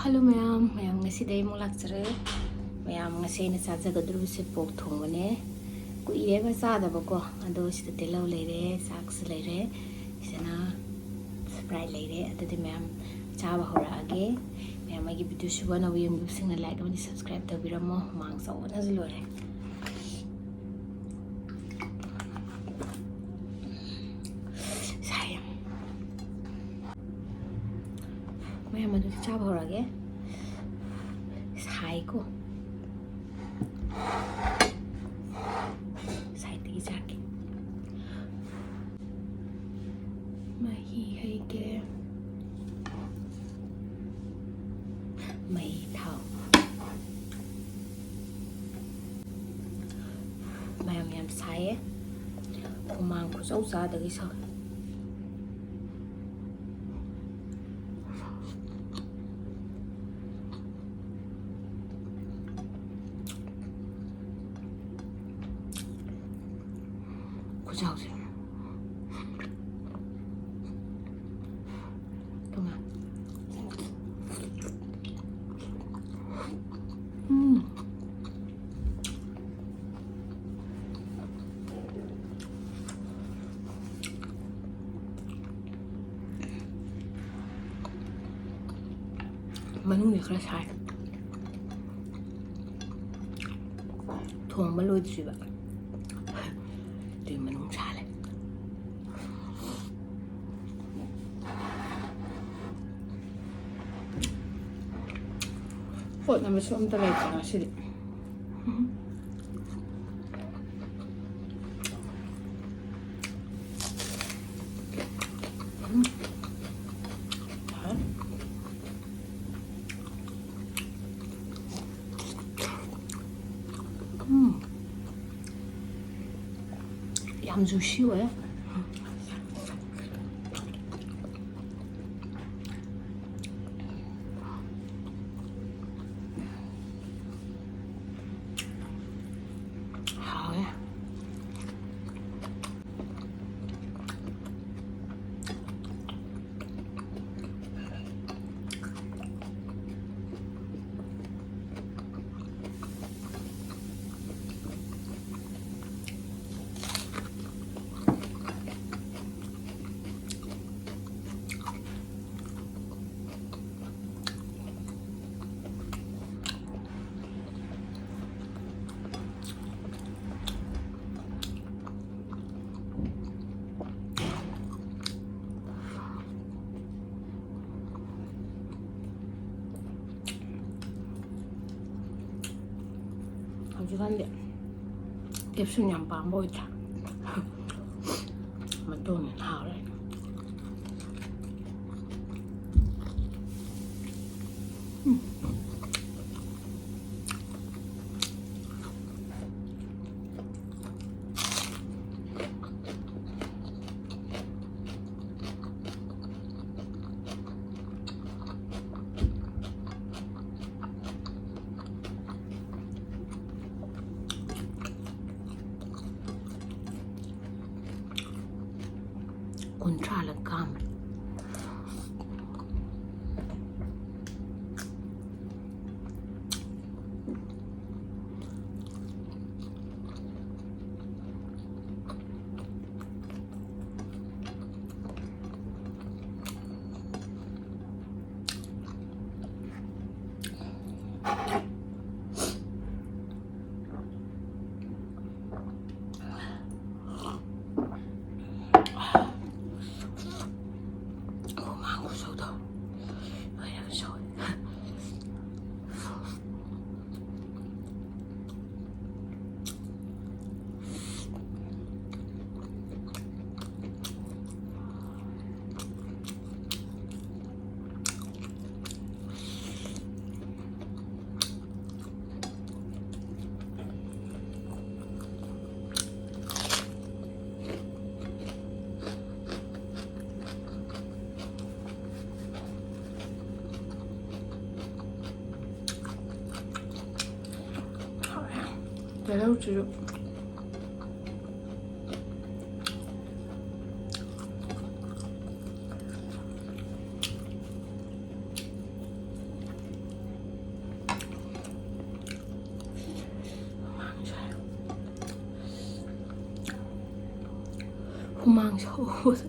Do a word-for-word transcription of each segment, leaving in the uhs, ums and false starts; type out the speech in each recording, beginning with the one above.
Hello ꯃꯌꯥꯝ, ꯃꯌꯥꯝ ꯉꯁꯤꯗꯤ ꯑꯩ ꯑꯃꯨꯛ ꯂꯥꯛꯆꯔꯦ꯫ ꯃꯌꯥꯝ ꯉꯁꯤ ꯑꯩꯅ ꯆꯥꯖꯒꯗꯧꯔꯤꯕꯁꯦ ꯄꯣꯛ ꯊꯣꯡꯕꯅꯦ꯫ ꯀꯨꯏꯔꯦꯕ ꯆꯥꯗꯕꯀꯣ꯫ ꯑꯗꯣ ꯁꯤꯗ ꯇꯤꯜꯍꯧ ꯂꯩꯔꯦ, ꯆꯥꯛꯁꯨ ꯂꯩꯔꯦ, ꯁꯤꯗꯅ Sprite ꯂꯩꯔꯦ꯫ ꯑꯗꯨꯗꯤ ꯃꯌꯥꯝ ꯆꯥꯕ ꯍꯧꯔꯛꯑꯒꯦ꯫ ꯃꯌꯥꯝ ꯑꯩꯒꯤ videoꯁꯤꯕꯨ ꯑꯅꯧꯕ ꯌꯦꯡꯕꯤꯕꯁꯤꯡꯅ like ꯑꯃꯗꯤ subscribe ꯇꯧꯕꯤꯔꯝꯃꯣ꯫ ꯍꯨꯃꯥꯡ ꯁꯧꯕꯅꯁꯨ ꯂꯣꯏꯔꯦ꯫ ꯁꯥꯏ ꯌꯥꯝ꯫ ꯃꯌꯥꯝ ꯑꯗꯨꯗꯤ ꯆꯥꯕ ꯍꯧꯔꯒꯦ꯫ ꯁꯥꯏꯀꯣ꯫ Sideꯇꯒꯤ ꯆꯥꯒꯦ꯫ ꯃꯍꯤ ꯍꯩꯒꯦ꯫ ꯃꯩ ꯊꯥꯎ꯫ ꯃꯌꯥꯝ ꯌꯥꯝ ꯁꯥꯏꯌꯦ꯫ ꯍꯨꯃꯥꯡ ꯈꯨꯁꯧ ꯆꯥꯗꯒꯤ ꯁꯧꯏ꯫ ꯈꯨꯆꯥꯎꯁꯦ꯫ ꯀꯃꯥꯏ? ꯎꯝ꯫ ꯃꯅꯨꯡꯗꯤ ꯈꯔ ꯁꯥꯏ꯫ ꯊꯣꯡꯕ ꯂꯣꯏꯗ꯭ꯔꯤꯕ꯫ ꯑꯗꯨꯏ ꯃꯅꯨꯡ ꯁꯥ ꯂꯩ꯫ ꯍꯣꯠꯅꯕꯁꯨ ꯑꯝꯇ ꯂꯩꯇ꯭ꯔꯦ ꯉꯁꯤꯗꯤ꯫ ꯎꯝ꯫ ꯌꯥꯝ juicy ꯑꯣꯏ꯫ ꯍꯥꯎꯋꯦ꯫ ꯍꯧꯖꯤꯛꯀꯥꯟꯗꯤ ꯀꯦꯞꯁꯨꯜ ꯌꯥꯝ ꯄꯥꯝꯕ ꯑꯣꯏꯗ꯭ꯔꯦ꯫ ꯃꯇꯣꯡꯅ ꯍꯥꯎꯔꯦ꯫ ꯀꯨꯟꯊ꯭ꯔꯥ ꯂꯛ ꯀꯥꯝꯃꯦ꯫ ꯍꯨꯃꯥꯡ ꯈꯨꯁꯧꯗꯣ ꯂꯣꯏꯔꯒ ꯁꯧꯋꯦ꯫ ꯇꯤꯜꯍꯧꯁꯤꯁꯨ꯫ ꯍꯨꯃꯥꯡ ꯁꯧꯕꯗ꯫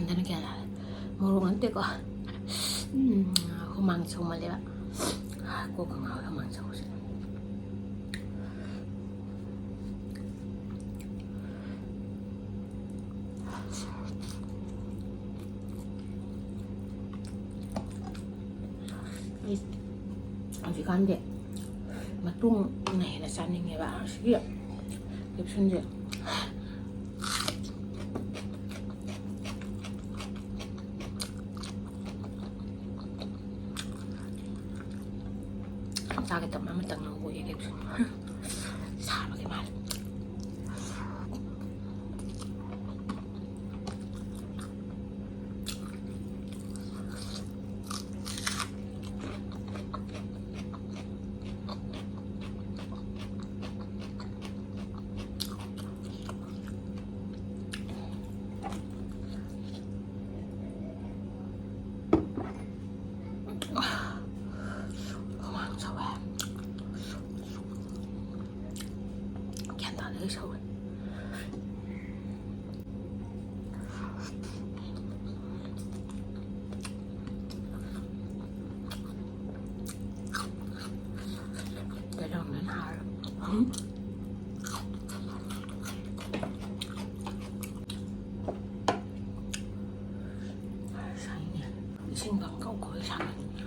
ꯍꯟꯗꯅ ꯀꯌꯥ ꯂꯥꯛꯑꯦ? ꯃꯣꯔꯣꯛ ꯅꯠꯇꯦꯀꯣ꯫ ꯎꯝ, ꯍꯨꯃꯥꯡ ꯁꯧꯃꯜꯂꯦꯕ꯫ ꯀꯣꯛꯀ ꯉꯥꯎꯋꯦ ꯍꯨꯃꯥꯡ ꯁꯧꯕꯁꯦ꯫ ꯑꯩ ꯍꯧꯖꯤꯛꯀꯥꯟꯗꯤ ꯃꯇꯣꯡꯅ ꯍꯦꯟꯅ ꯆꯥꯅꯤꯡꯉꯦꯕ꯫ ꯑꯁꯤꯒꯤ ꯀꯦꯞꯁꯨꯟꯁꯦ꯫ ꯆꯥꯒꯦ ꯇꯧꯕ ꯑꯃꯇꯪ ꯂꯧꯕꯒꯤ ꯀꯦꯞꯁꯨꯟ꯫ ꯁꯥꯕꯒꯤ ꯃꯥꯜꯂꯦ꯫ ꯍꯨꯃꯥꯡ ꯁꯧꯋꯦ꯫ ꯒ꯭ꯌꯥꯟ ꯇꯥꯗꯒꯩ ꯁꯧꯋꯦ꯫ ꯀꯩꯗꯧꯔꯝꯗꯣꯏꯅꯣ ꯍꯥꯏꯔ꯫ ꯏꯁꯤꯡ ꯄꯪꯀꯧ ꯀꯧꯋꯦ ꯁꯥꯃꯟꯗꯅ꯫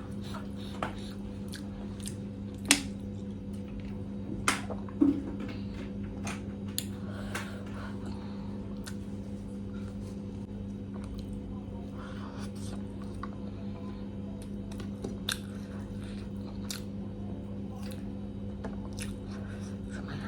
ꯁꯨꯃꯥꯏꯅ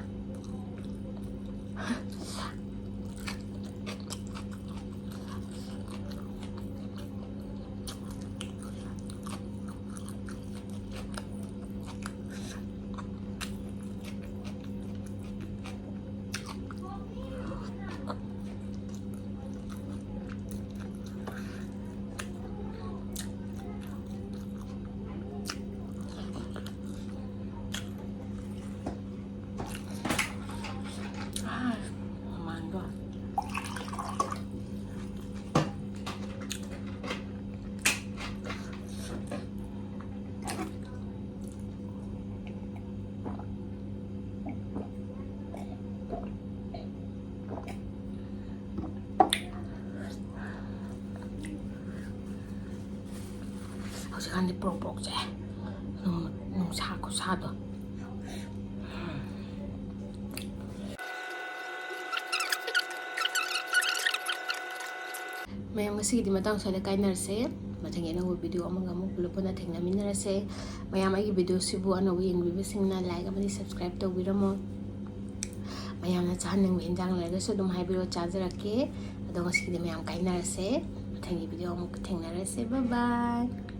ꯀꯥꯟꯗꯤ ꯄ꯭ꯔꯣꯛ ꯄ꯭ꯔꯣꯛ ꯆꯥꯛꯑꯦ꯫ ꯅꯨꯡ-, ꯅꯨꯡꯁꯥ ꯈꯨꯁꯥꯗꯣ꯫ ꯃꯌꯥꯝ, ꯉꯁꯤꯒꯤꯗꯤ ꯃꯇꯥꯡ ꯁ꯭ꯋꯥꯏꯗ ꯀꯥꯏꯅꯔꯁꯦ꯫ ꯃꯊꯪꯒꯤ ꯑꯅꯧꯕ video ꯑꯃꯒ ꯑꯃꯨꯛ ꯄꯨꯂꯞ ꯄꯨꯟꯅ ꯊꯦꯡꯅꯃꯤꯟꯅꯔꯁꯦ꯫ ꯃꯌꯥꯝ, ꯑꯩꯒꯤ video ꯁꯤꯕꯨ ꯑꯅꯧꯕ ꯌꯦꯡꯕꯤꯕꯁꯤꯡꯅ like ꯑꯃꯗꯤ subscribe ꯇꯧꯕꯤꯔꯝꯃꯣ꯫ ꯃꯌꯥꯝꯅ ꯆꯥꯍꯟꯅꯤꯡꯕ ꯏꯟꯖꯥꯡ ꯂꯩꯔꯒꯁꯨ ꯑꯗꯨꯝ ꯍꯥꯏꯕꯤꯔꯣ, ꯆꯥꯖꯔꯛꯀꯦ꯫ ꯑꯗꯣ ꯉꯁꯤꯒꯤꯗꯤ ꯃꯌꯥꯝ ꯀꯥꯏꯅꯔꯁꯦ꯫ ꯃꯊꯪꯒꯤ video ꯑꯃꯨꯛ ꯊꯦꯡꯅꯔꯁꯦ꯫ Bye bye꯫